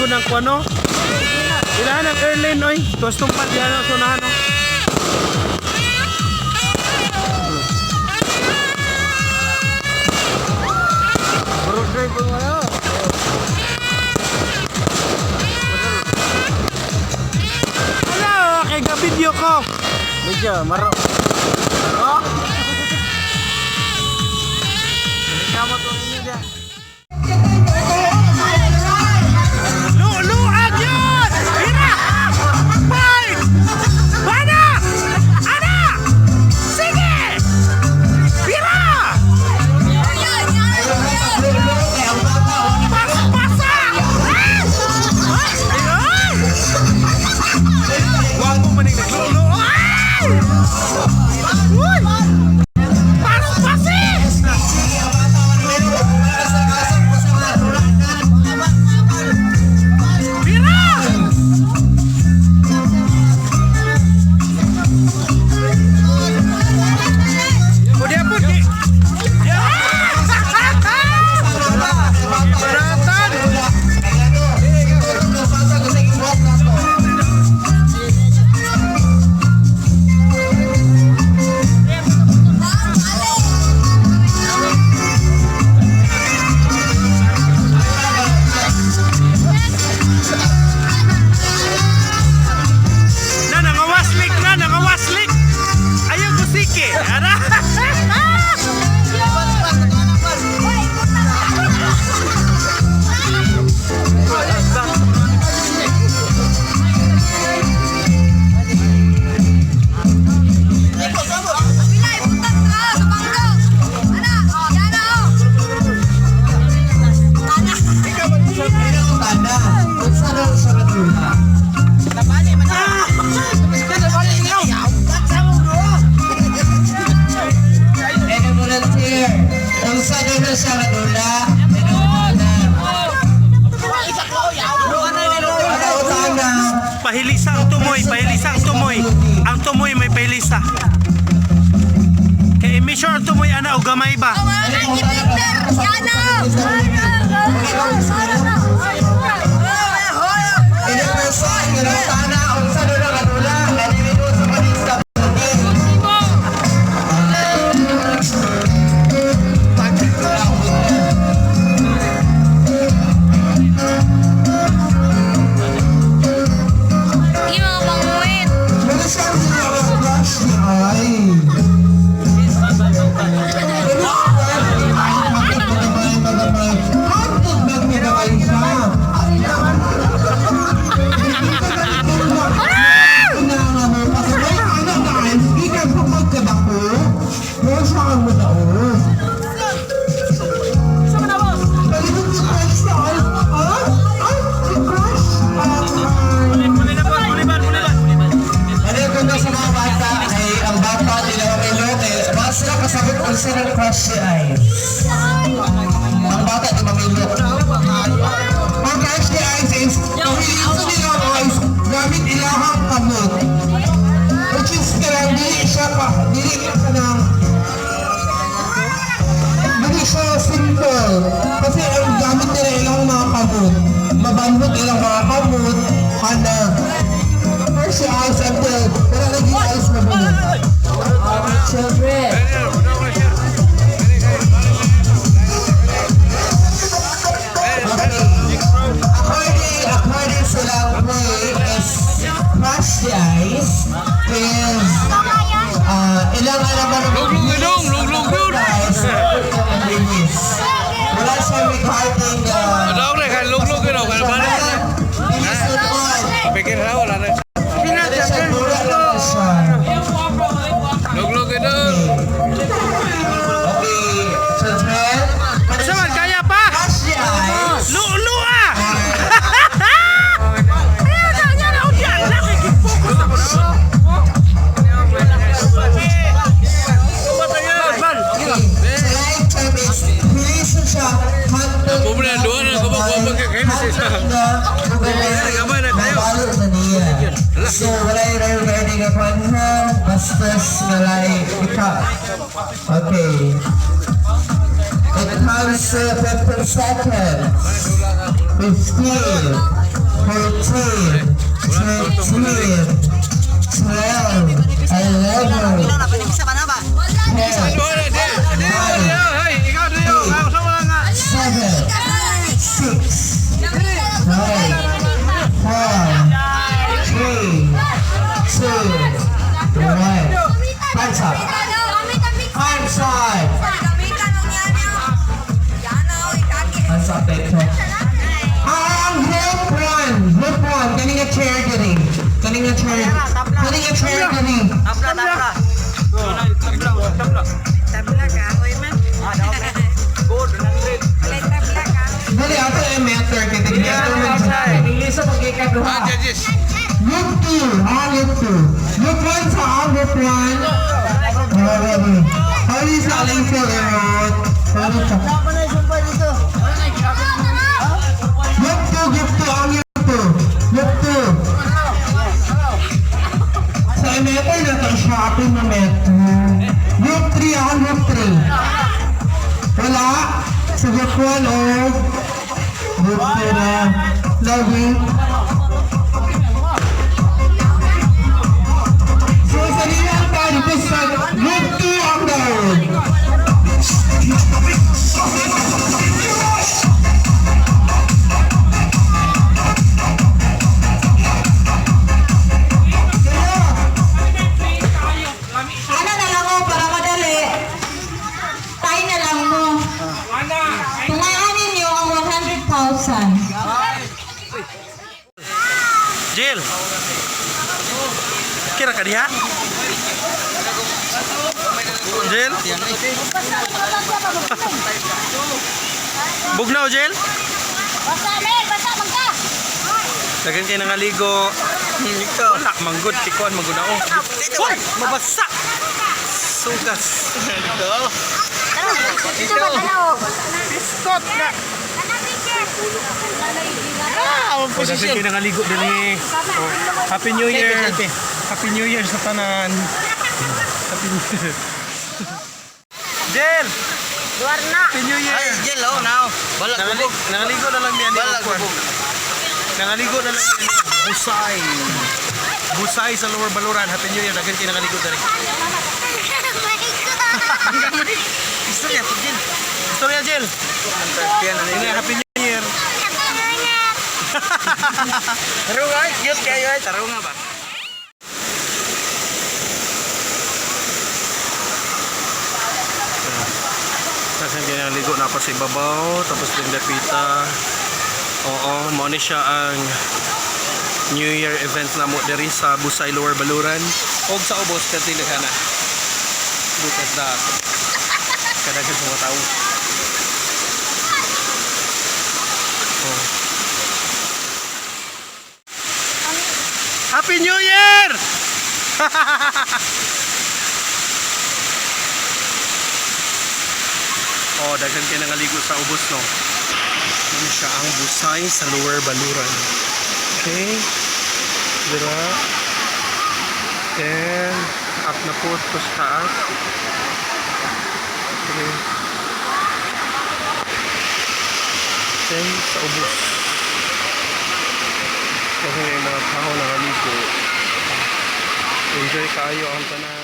ng kuano. Ilahan ang airline oy. Tuwas tumpad diha na sunahan no. Road drive mo na. Hello, kay ga-video ko. Medyo maro. Oh. Kamo to ninyo diyan. Luluag yun! Hira! Fight! Bana! Ana! Sige! Bira! Paspasa! Ah! Ay! Ay! Wag mo maning naglulu. Ay! Uy! Paspasi! Bira! O di po di. Baratan! Na nangawaslik na nangawaslik. Ayaw gusiki. Ara. Pilay, butang ka sa bangko. Ana, oh, yan na, oh. Ana. Any volunteer? Ang sa dulo sa kadula. Pahilisa ang tumoy, pahilisa ang tumoy. Ang tumoy may pahilisa. Kay i-measure ang tumoy ana og gamay ba? Mga kibinter, yan na, oh. Any person nga nangutana ang sa dulo kadula. Any minuto sa manista. Yung mga banguin. Meron siyang crush ni Ay. Hotdog bag niya na kayo siya. Gikan pa pagkadako, meron siya kang madaos. Palibot si crush na ay, ah, ay, si crush, ah, Muli na po, muli ba, muli ba? Ano yung ganda sa mga bata ay ang bata nila mamilo kay basta kasabot kung sino ang crush niya ay. Ang bata di mamilo. Ang crush niya ay is pahiliso nila ang eyes gamit ilahang kamot. Which is kanang dili siya pa, dili siya kanang dili siya simple. Kasi ang gamit nila ilang mga kamot. Mabanhot ilang mga kamot, kana. First yung eyes until wala naging eyes na bunot. Children. Okay. According sa lang play is crush the eyes is ilang alam mo Luglug luglug yun. Release. Wala siya regarding Daw re kay luglug yun kay bale. release na doon. Pikir ra wala na. Wala siya, dura lang siya. Luglug yun. Okay, children. Asa man kaya pa? Crush the eyes. Lulu ah! Ayaw na, yan na, yan na, focus ako na. Man, Sa live term is, release na siya. Hotdog Pobre, duha na, kubo, kubo, kay na siya. na Gamay na kayo. Mabalo na niya. So, wala yung regarding upon her, bastos na like, ika. Okay. It comes to 15 seconds. 15. 14, 13, 12, 11, 10, Hey, ikaw diyo. Ako sa nga. 7, 6, 5, 4, 3, 2, 1. Time's up. Time's up. Time's up, Beto. Ang group 1, kani nga chair diri. Kani nga chair. Kani nga chair diri. Tabla, tabla. Tabla. Tabla ka, oy man. Good, 100. Tabla ka. Dali ato ay meter kay tigmeter man jud. Lisa pagkikaduha. Ah, judges. Group 2, ah, group 2. Group 1 sa ang group 1. Already. Hali sa aling sa erot. Hali sa. Group 2, group 2, ang group 2. Group 2. Sa meter na to siya, ako na meter. Group 3, ang group 3. Wala. Sa group 1 or group 2 na. Loving. So sa nila tayo dito sa group 2 ang daon. Ano na lang oh, para madali. Tayo na lang mo. Tungaan ninyo ang 100,000. Jill. Kira ka diha? Jill? Bugnaw, Jill? Basa, Mel! Basa, mangka! Dagan kay nangaligo. Wala, manggod. Kikuan, manggod na. Oh. Uy, mabasa! Sugas. Dito ba tanaw? Piskot na! Ah, Oh, dagan kay nangaligo dali. Oh. Happy New Year! Happy New Year sa tanan. Happy New Year. Jill! Happy New Year! Ay, Jill, oh, now. Balag Nangaligo, nangaligo na lang niya ni Balag Okwan. Nangaligo na lang niya ni Busay. Busay sa Lower Baluran. Happy New Year. Dagan kay nangaligo dali. Istorya, Jill. Istorya, Jill. Ini Happy New Year. Taro nga, cute kayo ay. Taro nga ba? Dagan kay nangaligo na pa sa ibabaw. Tapos din dapita. Oo, mao ni siya ang New Year event na mo diri sa Busay Lower Baluran. Og sa ubos kasi na. Look at that. Kadaghan sa mga tao. Oh. Happy New Year! Oh, daghan kay nangaligo sa ubos no. Ano siya ang Busay sa Lower Baluran. Okay. Dira. Then, up na po ito sa taas. Okay. Then, sa ubos. Kasi may mga tao nangaligo. Enjoy kayo ang tanan.